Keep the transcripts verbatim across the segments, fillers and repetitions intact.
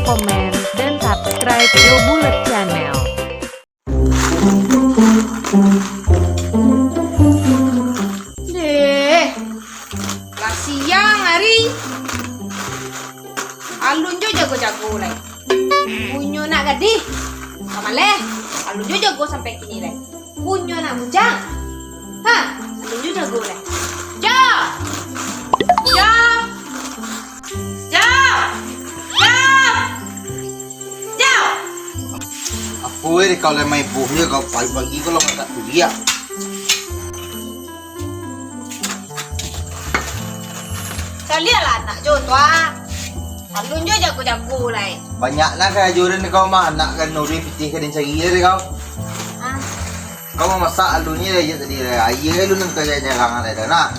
komen, dan subscribe Jo Bulat Channel. Deh, lah siang ari. Alun jo jago-jago lai. Punyo nak gadih. Kamaleh, alun jo jago sampai kini lai. Punyo nak bujang. Ha, alun jo jago lai. Jo! Jo! Jo! Jo! Jo! Apo weh, kau lai main buh je, kau pagi-pagi kau lah masak kuliah. Caliaklah anak jo tu, ah. Alun jo jago-jago lai. Banyak lah karajo den kau mah, anak kan nuri pitih ka den cari deh kau. Ah. Kau mamasak alun ni lah, tadi lah. Aia alun nan kau jarang lah dah, nah.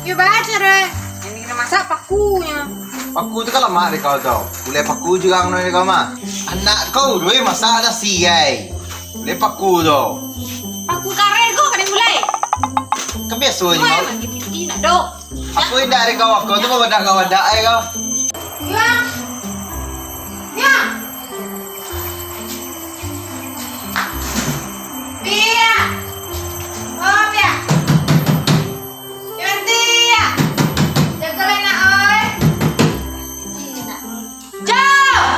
Yo, baca deh. Yang kena masak pakunyo. Paku tu kan lamak deh kau tu. Gulai paku jurang tu deh kau mah. Anak kau tu, eh, masak nasi, ai. Gulai paku tu. Paku kareh kau kadang gulai. Kan biaso je, Kau mau. Emang gini nak dok. Aku indak deh kau, aku tu babadak kau badak ai kau. Yang. Yang. Pia. Oh, Pia. Ganti, ya. Jago lah, nak, oi. Jauh.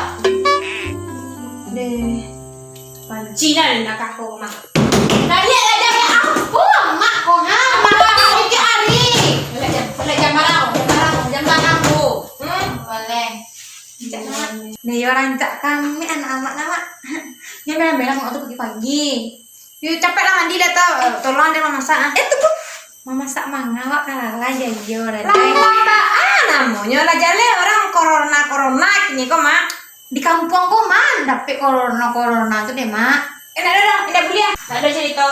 Deh. Panci lah nak kau, Mak. Tadi ada yang ampun, Mak, kau, ha? Marah, tiap hari. Belajar, belajar marah, belajar marah, belajar marah, Bu. Hmm? Boleh. Ni orang cak kami anak amak nama. Dia bilang-bilang waktu pagi-pagi. Yo, capek lah mandi dah tau. Eh, tolong dia mamasak, ah. Eh, tunggu. Mamasak manga awak ka lalai, yo, lalai. Lalai baa namonyo lah, jaleh orang corona-corona kini ko, Mak. Di kampuang ko ma dapek corona-corona tu deh, Mak. Eh, ndak ado doh, indak buliah. Ndak ado carito.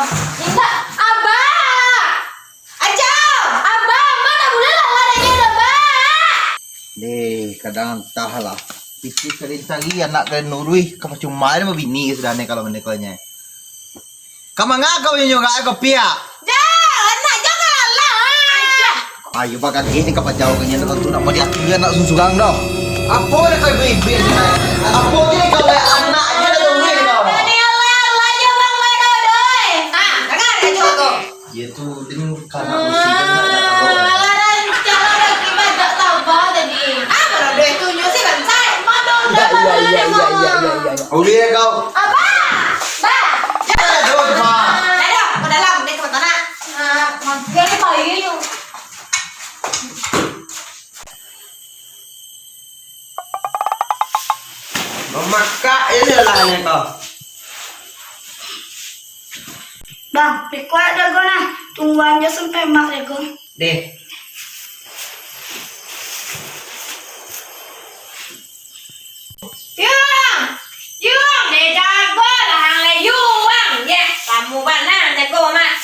Indak, Abah! Ajo! Abah, ma ndak buliah lalai lagi ado, Bah! Deh, kadang antahlah. Pitih ka den cari, anak ka den nuruih, ka pacuma den babini ka sudah ne kalau mande ko nyo. Ka manga kau nyo nyorak ko piak? Jauh, anak jauh ka lalau, ah. Ayo, bagagih ni ka pajau ka nyo, tu nak mau diatur anak surang-surang doh. Apo dah kau ibu-ibu ni? Apo ni kau, eh, anak je dah tunggu ni kau. Tadi Allah, Allah je bang Badodoi. Ah, dengar aja tu. Iyo tu, den ka anak usia kan nak, nak tolong. Alah, rancak lah, dah tiba tak sabar tadi. Ah, kalau duit tu nyo sih bansai. Madong dah. Iya, iya, iya, iya, iya, iya, iya. Uli ya kau. Abah! Bah! Eh, duduk, Bah. Dah, dah, ke dalam, dia ke tanah. Ah, mampir ni bayi nyo. Mamakak je lah nyo kau. Bang, riko dago nah. Tungguan jo sampai mak dago. Deh. Yuang! Yuang! Deh dago lah ang lai Yuang! Yeh, kamu bana jago mak.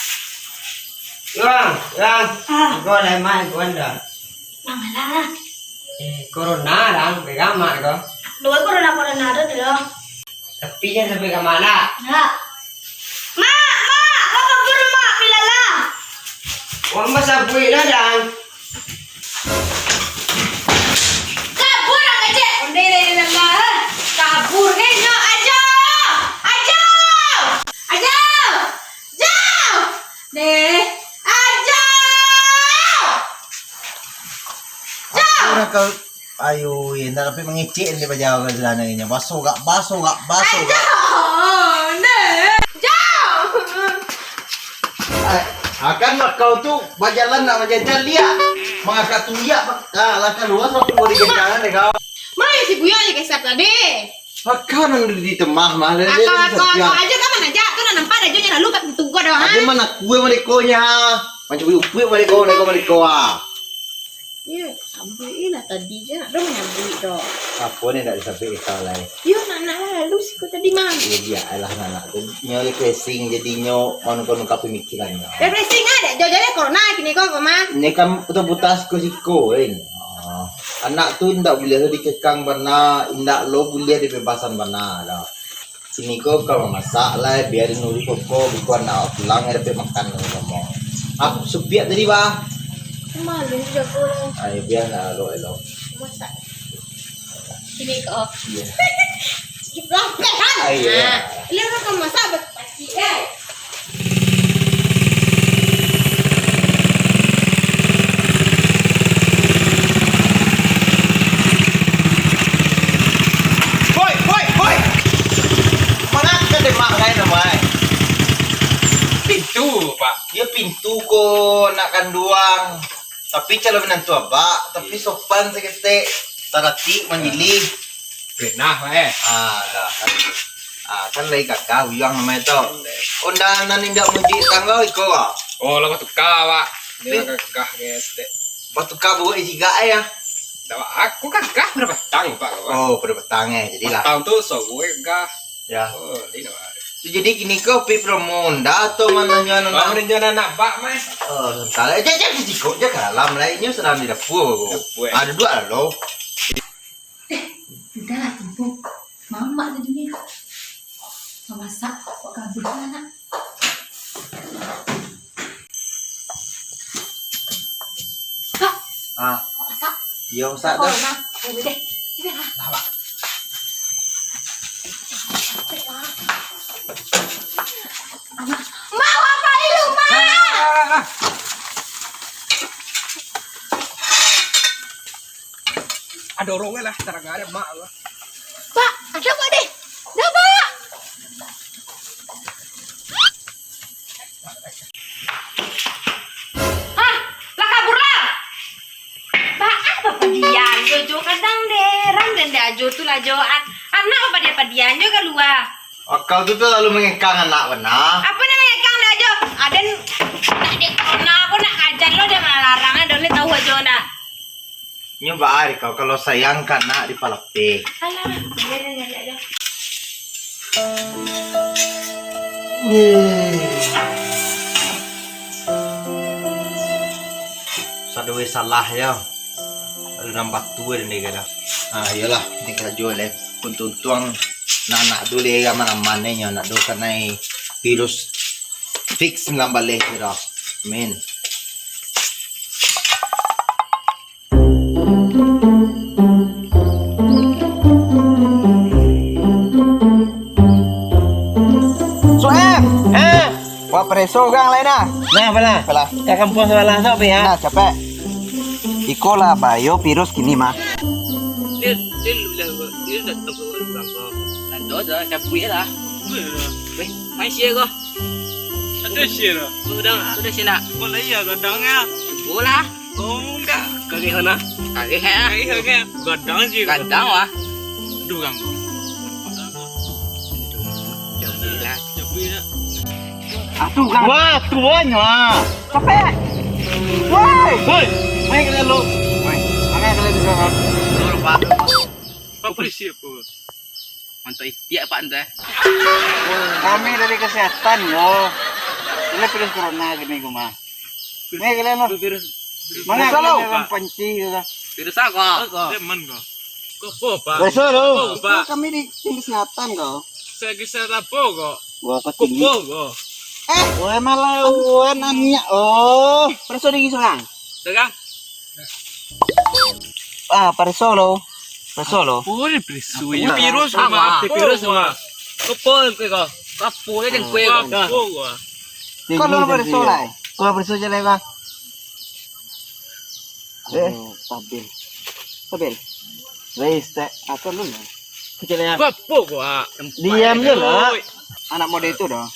Yuang, Yuang. Ah. Dago lah mak, dago dah. Mangalah. Eh, corona dang, pegang mak ko. Dua corona, corona tu dulu. Tapi jan sampai ka mak lah. Mak, mak, mak kabur mak, pilalah. Wang basabuik lah dang. Kabur ang kecek. Onde le le lemah. Kabur ngenyo ajo. Ajo. Ajo. Ajo. Deh. Ajo. Ajo. Ayo, indak dapek mangecek di bajau ka sudah nyo. Baso gak, baso gak, baso gak. Ajo. Deh. Ajo. Akan kau tu bajalan nak bajajan liak. Mangakak tuyak, ah, langkah luas waktu mau digendangan deh kau. Main si Buya aja kesap tadi. Akan di temah mah. Akal, akal, akal aja kan mana aja tu nak nampak dah jo lalu kat tunggu dah. Ada mana kue mereka nya? Macam upuik mereka, mereka, mereka ah. Iyo, sabuik lah tadi je, nak dong nyabuik doh. Apo ni ndak disabuik ka kau lai? Iyo, nak, nak lalu siko tadi mah. Iyo, bialah nak, nak tu. Nyo refreshing jadinyo, anu, anu ka pamikirannyo. Refreshing ah, dak jauh-jauh dari corona kini ko, ko mah. Ni kan putar-putar siko-siko, kan. Ah, anak tu ndak buliah lo dikekang bana, indak lo buliah dibebasan bana doh. Kini ko ka mamasak lai, bia dinuri koko, biko anak pulang, dapek makan samo. Ah, supiak tadi, bah. Malu jago lah. Ai, bia nak elok-elok. Masak. Ni ko. Iya. Lah, kan? Ah, iya. Nah, lu kan masak bet-, pacik, kan? Boy, boy, boy. Manga ka tembak lain nama, eh? Pintu, Pak. Ya, pintu ko nak kanduang. Tapi calon minantu abak, tapi sopan saketek, taratik, manjilih. Pernah, eh. Ah, dah. Ah, kan lai gagah buyuang namonyo tu. Onda nan indak muji tangga iko, ah. Oh, lah batuka, Pak. Dia gagah, ketek. Batuka buat isi gak, eh, ya. Dah, aku gagah pada batang, Pak. Oh, pada batang, eh. Jadilah. Batang tu, so, gue gagah. Ya. Oh, ini, Pak. Jadi kini ko pi promo onda atau mananyo anak? Mananyo anak bak, mah. Oh, sebentar. Eh, jangan, jangan, jangan, jangan, jangan, kalam lah. Inyo sedang di dapur. Dapur, eh. Ah, duduk lah, lo. Eh, udahlah, tibo. Mamak tadi ni. Mamasak, kok kabeh lah, nak. Pak, ah, masak. Iyo, masak dah. Nah, boleh deh. Sini lah. Lah, Pak. Mak, apa lu, Mak? Ah, ah, ah, ah. Ado urang lah, tarang ado mak lah. Pak, ado, Pak, deh. Dah, Pak. Hah, lah kabur lah. Pak, apa padiam jo, jo kadang deh, ran dan deh ajo tu lah jo. An-, anak apa dia padiam jo kalua. Akau tu talalu mangekang anak bana. Apa nak mangekang dah ajo? Aden nak dek corona pun nak kajan lo, dia malarang, dah boleh tahu ajo nak. Nyo baa dek kau, kalau sayang ka anak dipalapeh. Alah, biar dia nyari aja. Yeay. Sadoi salah yo. Lalu nambah tua dan dia kata. Ah, iyolah, ni karajo leh. Untung-untung nak, nak tu leh aman-aman ni nyo, nak tu kanai virus fix sambilan baleh tu dah. Amin. Sueb! Ha? Wah, pareso urang lai nah. Nah, apalah? Apalah? Ka kampuang sabalah tu, Pi, ha? Nah, capek. Iko lah bahayo virus kini mah. Dia, dia lah, dia datang ke urang ko. Lanto dah, cabuik lah. Weh, main sia ko. Ada sia lah. Udah, udah sia nak. Kau lah iya gadang ya. Cukup lah. Oh, enggak. Kagak mana? Kagak ya. Kagak, kagak. Gadang je. Gadang lah. Dua orang. Jauh lah. Jauh lah. Atuh, Kang. Wah, tuanya. Capek. Woi. Hei. Main kalian lu. Main. Main kalian juga, Kang. Lu lupa. Apa polisi apa? Mantap itiak, Pak, entah. Kami dari kesehatan, yo. Ini virus corona gini, gua mah. Nih, kalian, loh. Virus, virus. Mana virus kalian lo? Yang panci, gitu? Virus apa? Apa? Demen kau. Kau apa, Pak? Biasa lo. Apa, Pak? Kami di tim kesehatan, kau. Saya kesehatan apa, kau? Wah, kau tinggi. Apa, kau? Eh, wah, malah wan aniak, oh. Perso di seorang. Seorang? Ah, perso lo. Perso lo. Oh, ini virus. Apa? Virus apa? Apa? Virus apa? Apa? Apa? Apa? Apa? Apa? Kalau perso lah. Kalau perso je lah, Bang. Eh, stabil. Stabil. Wes, tek. Atur dulu. Kecil ya. Kau apa kau, ah? Diam je lah. Anak muda itu dah.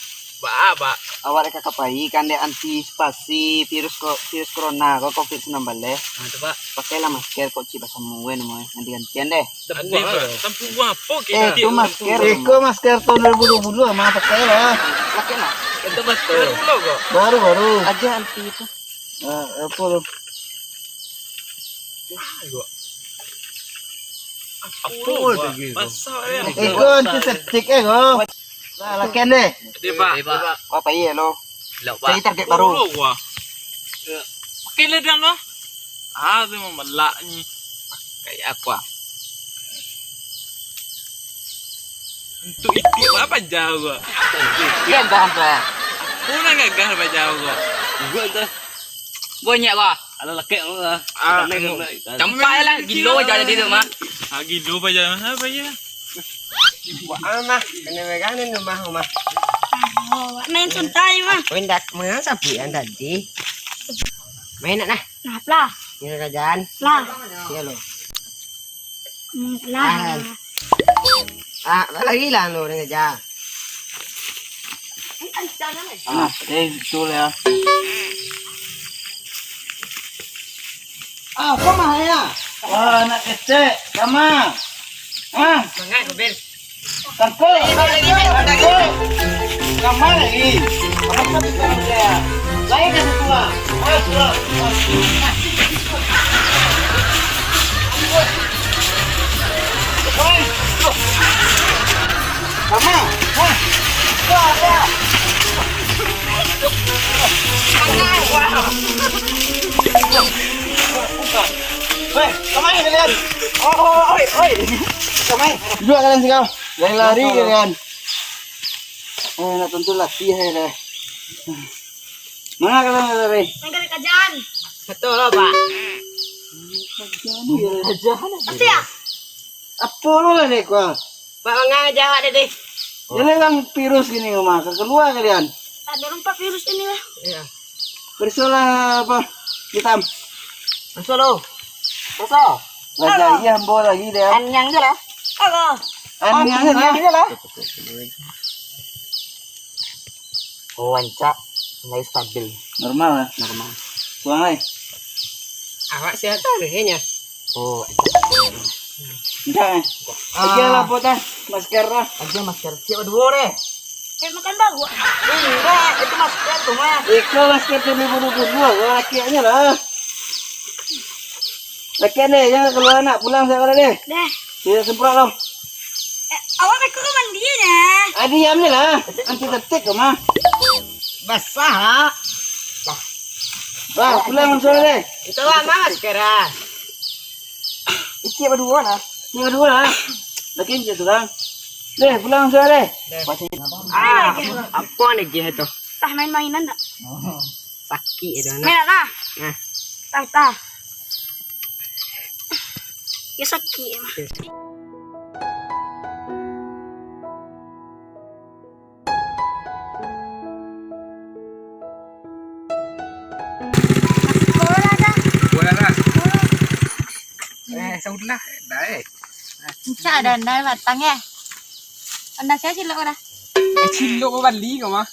Ba, ba. Awak dek kakapai kan dek antisipasi virus ko-, virus corona ko, covid sembilan belas. Ah, tu, Pak. Pakailah masker kok, cik, basamua namonyo. Ganti-gantian deh. Tampuang apa? Tampuang apa kita? Eh, itu masker. Iko masker tahun dua ribu dua puluh mah, pakailah. Pakai lah. Itu betul. Baru, baru. Aja anti itu. Ah, apa tu? Apa lagi tu? Masak ya. Iko antiseptik eh, ko. Nah, lakian deh. Dia, Pak. Dia, Pak. Apa iya lo? Lok, Pak. Cari target baru. Lo, wah. Pakai ledang lah. Ah, tu memang melak ni. Kayak apa? Untuk itik apa jauh, Pak? Kan dah, Pak. Aku nak gagah apa jauh, Pak? Gua dah. Banyak, Pak. Alah, lekek, Pak. Ah, campak lah, gilo aja jadi tu, Mak. Agi dulu paja, ha, paja. Buat ah, Mah. Kena megang ni rumah, Mah. Oh, main suntai, Mah. Aku indak main sapi yang tadi. Main nak, nah. Nah, lah. Ini kerajaan. Lah. Iya, lo. Hmm, lah. Ah, lagi lah lo dengan ja. Ah, eh, betul ya. Ah, apa mah ya? Wah, anak kecek, sama. Ah. Mangai, Bel. Tangkap, tangkap, tangkap. Kamar lagi. Apa tu kamar dia? Lain dah satu lah. Ah, sudah. Oi. Kamar. Hah? Wah, ada. Wah. Weh, kamar ni kalian? Oh, oi, oi. Kamar. Duduk kalian sini. Lari-lari kalian. Eh, nak tuntut latiah ya dah. Mana kalian nak lari? Nak cari kajian. Betul lah, Pak. Kajian ya. Kajian. Pasti ya? Apa lo lah dek, Pak? Pak, mangaja awak deh, deh. Jadi kan virus gini rumah, keluar kalian. Tak ada rumah virus ini lah. Iya. Periksalah apa? Hitam. Masuk lo. Masuk. Raja iya ambo lagi deh. Anyang je lah. Halo. Anyang je lah. Anyang je lah. Oh, rancak. Mulai stabil. Normal lah. Normal. Pulang lai. Awak sehat lah kayaknya. Oh. Enggak, eh. Ah. Aja lah, Pot, ah. Masker lah. Aja masker. Siap dua deh. Eh, makan baru. Enggak, itu masker tuh, Mas. Iko masker tu dua ribu dua puluh dua, kalau laki-lakinya lah. Laki deh, jangan keluar nak. Pulang sekarang deh. Dah. Tidak semprot lo. Eh, awak pakai kok mandi dah. Ah, diam je lah. Antiseptik tu mah. Basah, ah. Wah, pulang langsung deh. Itu lah, Mas, kira. Icik berdua lah. Icik berdua lah. Lagi icik seorang. Deh, pulang langsung deh. Deh. Ah, apa lagi itu? Tah main-mainan tak? Sakik itu anak. Main lah. Nah. Tah, tah. Ya sakik emang. Bola dah. Bola dah. Eh, saulah. Dah, eh. Puncak dah, dah batang, eh. Anda siapa cilok dah? Eh, cilok bali kau mah.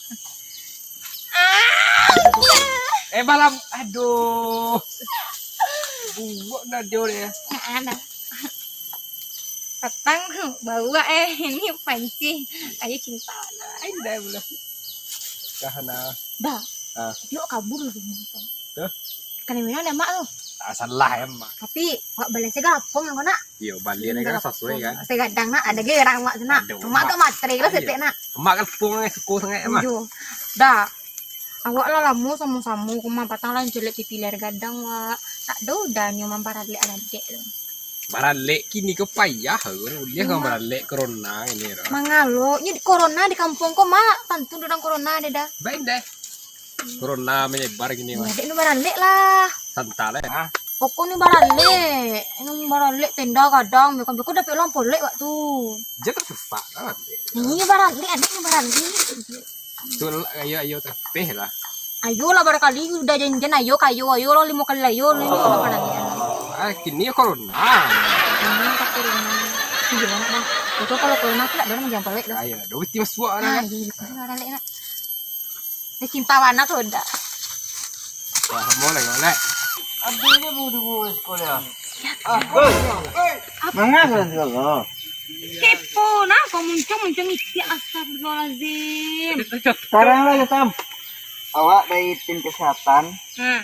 Eh, balam. Aduh. Buak dah dia. Nah, nah. Patang bauak eh, ini panci. Ayo cinta. Ai, dah belum. Dah, nah. Dah. Ah. Yuk kabur dulu. Tuh. Kan memang ada mak tu. Tak salah ya, mak. Tapi, wak balen segala pom kau nak. Iyo, balen kan sesuai kan. Saya gadang nak, ada ge orang mak tu nak. Aduh, mak agak matre lah setek nak. Mak kan pung suko sangat ya, mak. Iyo. Dah. Awak lah lamo samo-samo, kok mah patang lah jelek pipi ler gadang, wak. Tak do udah nyo mamparalek anak dek tu. Baralek kini ko payah, ulih kan baralek corona ini, Ra. Mangalo, nyo di corona di kampung ko, mak. Tantu dorang corona ada dah. Baik deh. Corona menyebar gini, mak. Dek nu baralek lah. Santai lah, ha? Pokok ni baralek. Ini baralek tenda gadang, beko-beko dapek lampu lek waktu. Jangan sesak lah. Ini baralek, adik ni baralek. Tu lah, ayo, ayo, tapeh lah. Ayo lah, barakali udah janjian, ayo, kayo, ayo lah, limo kali lah, ayo, limo kali lah. Ah, kini yo corona. Kini tak corona. Iyo, nak dah. Itu kalau corona tu tak ada orang jangan palek dah. Ayo, dah, uti masuk lah. Ah, iyo, iyo, baralek nak. Dah cinta warna tu dah. Wah, boleh, boleh. Abis ni buru-buru sekolah. Ah, oi, oi. Mangaso lah segalo? Kepo nah, kau muncung-muncung itiak, astagfirullahalazim. Tarang lah, Tam. Awak dari tim kesehatan. Hmm.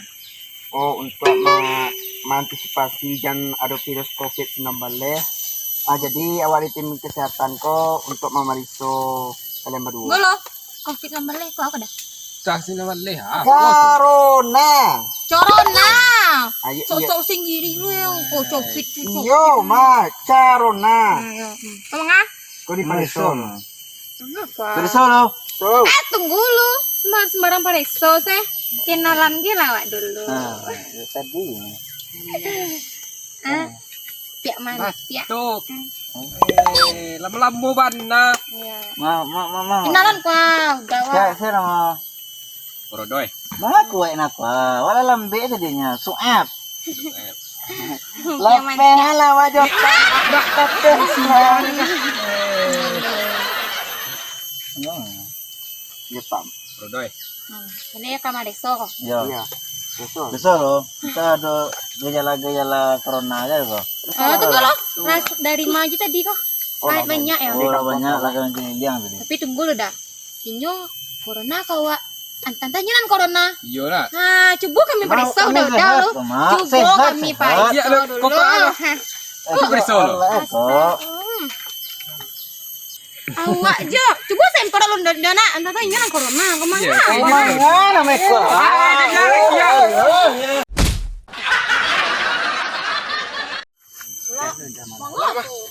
Oh, untuk ma-, mengantisipasi jan ado virus covid sembilan belas. Ah, jadi awak dari tim kesehatan ko untuk mamariso kalian berdua. Bolo, covid sembilan belas ko apa dah? Covid sembilan belas, ah. Corona. Corona. Ayo, sok-sok singgiri lu yang ko covid tu. Iyo, ma, corona. Nah, yo. Hmm. Tolong ah. Ko di Mariso. Kenapa? Mariso lo. Tuh. Eh, tunggu lu. Sembar-, sembarang pareso seh. Kenalan ge lah awak dulu. Nah, itu tadi. Ah, piak Mantiak. Batuk. Eh, lamo-lamo bana. Iya. Ma, ma, ma, ma. Kenalan kau, udah, wah. Sia, sia nama? Borodoy. Mangaku wae napa? Wala lambek tadinyo. Suap. Lapeh lah wajah. Lapeh siang. Jepang. Borodoy. Hmm. Ini ka ma deso ko? Iya. Iya. Betul. Beso lo. Kita ada gejala-gejala corona aja ko. Oh, tunggu lo. Ras dari ma aja tadi ko. Oh, banyak ya. Oh, lah banyak lah kan keliling tadi. Tapi tunggu lo dah. Inyo corona ko awak. Antang tanyo nan corona. Iyo lah. Ha, cubo kami pariksa udah-udah lo. Cubo kami pariksa dulu. Iya, lo, kok, kok, ha. Kok pariksa lo? Astagfirullah. Awak jo. Cubo sampel dulu, ndak, ndak nak. Antang tanyo nan corona. Kemana? Iya, kemana? Kemana, Meko? Ah, iya, iya.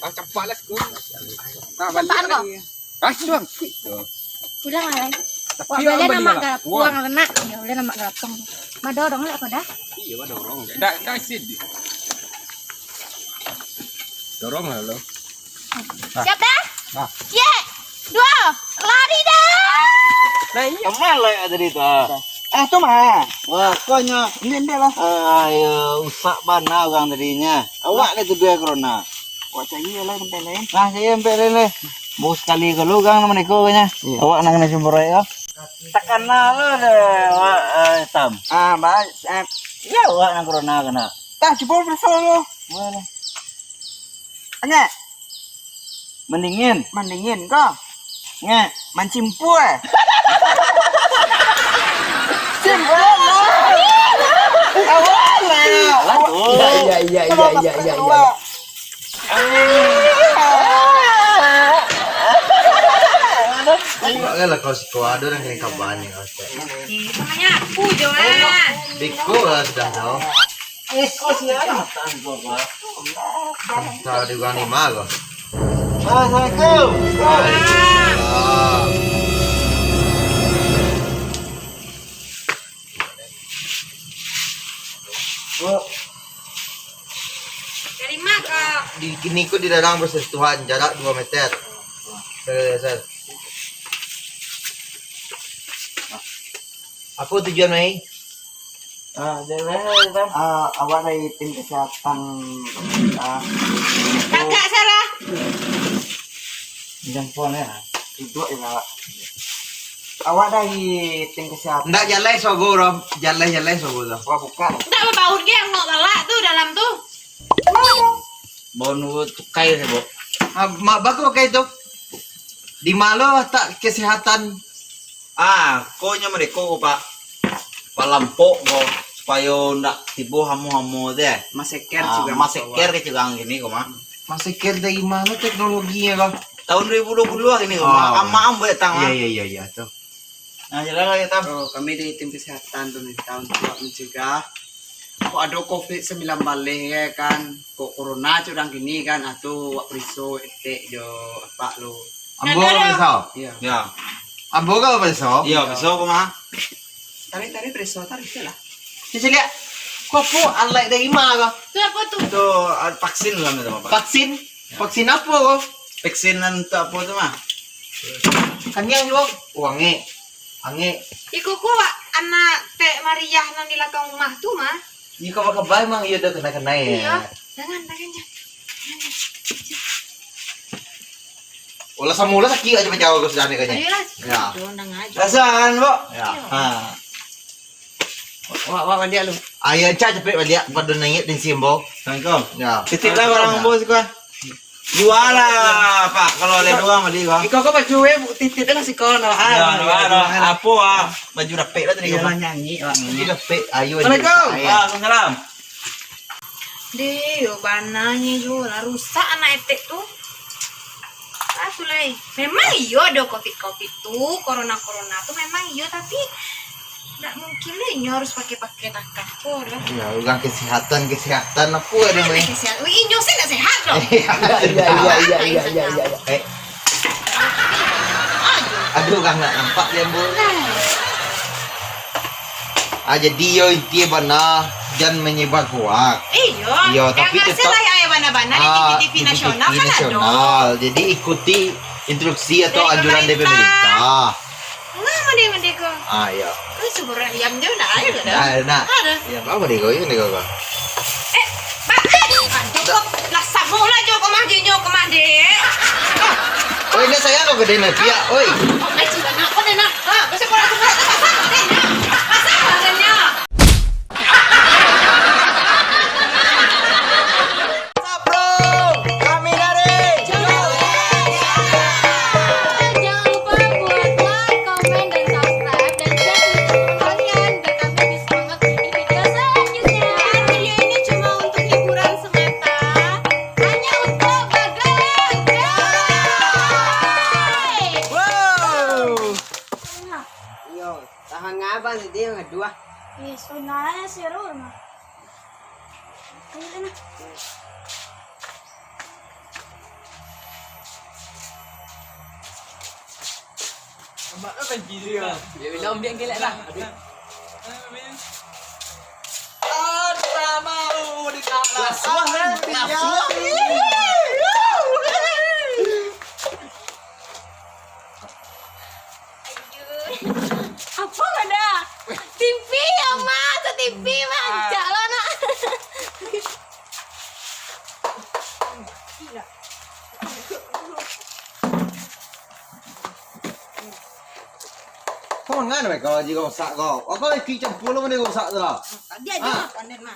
Ah, cepat lah, Sku. Nah, balik lagi. Ah, suang. Pulang lah, Lai. Tapi balian nama galapung nak. Ya, balian nama galapung. Ma dorong lah, kau dah. Iya, ma dorong. Dah, dah, sini. Dorong lah, lo. Siap dah? Nah. Ye. Duo. Lari dah. Nah, iya. Kemana lo yang tadi tu? Ah, tu mah. Wah, kau nyo. Ini, ini lah. Ayo, usak bana urang tadinyo. Awak ni tu duo corona. Awak cari lah tempat lain. Nah, cari tempat lain lah. Bos sekali kalau urang nama niko kanya. Iya. Awak nak kena sumber air kau. Takana lo deh, awak, eh, Tam. Ah, bah, eh, ya, awak nak corona kena. Tah, cubo pariksa lo. Boleh. Angek. Mandingin. Mandingin ko. Ngek. Mancimpua. Cimpua lah. Awak lah. Iya, iya, iya, iya, iya, iya, iya. Awak lah kau siko ado nan kena kaban ni, kau. Namanya aku, Johan. Biko lah sudah kau. Iko sia lah matan ko, Pak. Entah di urang lima ko. Assalamualaikum. Waalaikumsalam. Dari ma ko? Di, kini ko di dalam persentuhan jarak dua meter. Sir, sir. Apo tujuan mai? Ah, dari mana, Bang? Ah, awak dari tim kesehatan, ah, Kakak salah. Pinjam phone ya. Duduk ya, Pak. Awak dari tim kesehatan. Ndak jaleh sogo, Rom. Jaleh-jaleh sogo tu. Wah, bukan. Ndak babaur ge, angok galak tu dalam tu. Bau nunggu tukai se, Bo. Ah, ma-, bagus pakai tu. Di ma lo tak kesehatan? Ah, ko nyo mereko ko, Pak. Palampok ko, supayo ndak tibo hamo-hamo tu, eh. Maseker. Ah, juga maseker ke cigang kini ko, mah. Maseker dari ma lo teknologinyo ko? Tahun dua ribu dua puluh kini ko, mah. Ah. Amak-amak datang, mah. Iya, iya, iya, iya, tu. Nah, jalan lah, Tam. Oh, kami dari tim kesehatan tu minta untuk mencegah kok ado covid sembilan belas ya kan, kok corona cak urang kini kan, ah tu wak pereso etek jo apak lo. Ambo ka pereso? Iya. Ya. Ambo ka pereso? Iya, pereso ko mah. Tarik, tarik pereso, tarik tu lah. Cek liak. Ko apo, alek dari ma ko? Tu apo tu? Tu, ah, vaksin lah, minta maaf. Vaksin? Vaksin apo ko? Vaksin nan tu apo tu mah? Kaniang juo. Oh, angek. Angek. Iko ko anak Tek Mariah nan di lakang rumah tu mah. Iko mah kabai mah, iyo dah kenai-kenai. Iyo. Jangan, jangan, jangan. Olah samo lah sakik aja pacah ko sudah ni kanya. Ayolah. Ya. Rasakan, Bo. Ya. Ha. Wak, wak, baliak lu. Ayo, Cak, capek baliak. Pado naiak tensi ambo. Assalamualaikum. Ya. Titip lah barang ambo siko. Jua lah, Pak. Kalau ado urang bali, Pak. Iko ko baju, eh, titip lah siko, no. Ah, ya, no, no. Apo, ah? Baju rapek lah tadi, Pak. Nyanyi, Pak. Baju rapek. Ayo. Assalamualaikum. Waalaikumsalam. Deh, yo bana nyo juo lah, rusak anak etek tu. Ah, tu lai. Memang iyo ado covid-covid tu, corona-corona tu memang iyo, tapi ndak mungkin lah inyo harus pakai-pakai takah ko lah. Ya, urang kesehatan, kesehatan apo ado, Mai? Kesehatan. Wih, inyo se ndak sehat doh. Iya, iya, iya, iya, iya, iya, iya. Eh. Aduh, urang ndak nampak di ambo. Ah, jadi iyo inti bana, jan manyebar hoak. Iyo. Iyo, tapi tetap lah ya, bana-bana di T V T V nasional kan ado. Jadi ikuti instruksi atau anjuran dari pemerintah. Nah, mande-mande ko. Ah, iyo. Kan sumur ayam je nak ayo dah. Ah, nak. Aduh. Ya, apa deh kau? Ini kau. Eh, Pak, eh, aduh, kau lah samo lah jo kau mah, dinyo kau mah deh. Oi, ini sayang kau gede nanti ya, oi. Oke, sudah nak, kau deh nak. Ha, kau sekolah aku nak pasang deh nak. Pasang badannya. Sapro, kami dari Jangan lupa buat like, comment, dan subscribe, dan share video kalian, biar kami bisa mengupdate video selanjutnya. Dan video ini cuma untuk hiburan semata, hanya untuk bagala. Wow. Iyo, tahan ngapa tadi yang kedua? Ih, sunahnya seru mah. Ayo, nah. Dia bilang dia gelek lah. Lasuah, kan? Lasuah. Apa ada? T V ya, Mas. T V, Mas. Cak lah, nak. Kau mangan weh, kau aji kau rusak kau. Kau lagi campur lo, mana rusak tu lah. Tadi aja. Ah. Panen mah.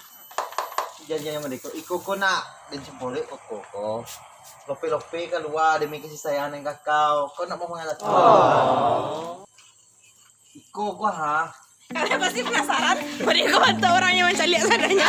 Janji sama deko, iko ko nak den cempolek koko ko. Lope-lope kalua demi kasih sayang nan kakau. Kau nak mau mangalati? Oh. Iko ko ha. Kalian pasti penasaran, mereka bantu orang yang mencaliak saudaranya.